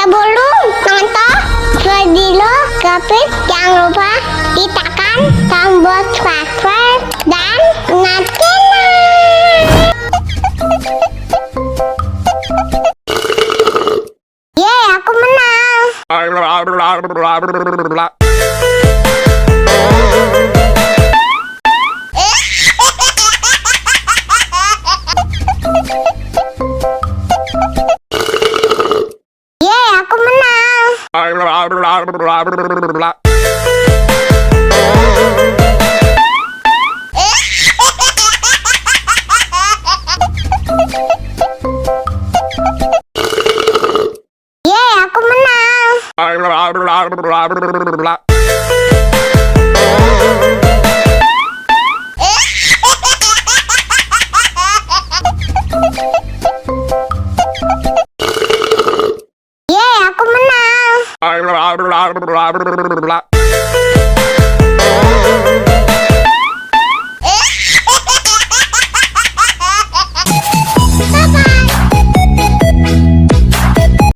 Sebelum nonton video Gapit, jangan lupa ditekan tombol subscribe dan nyalakan. Yeay, aku menang. Yeay, aku menang. Yeay, aku menang. Yeay, aku menang.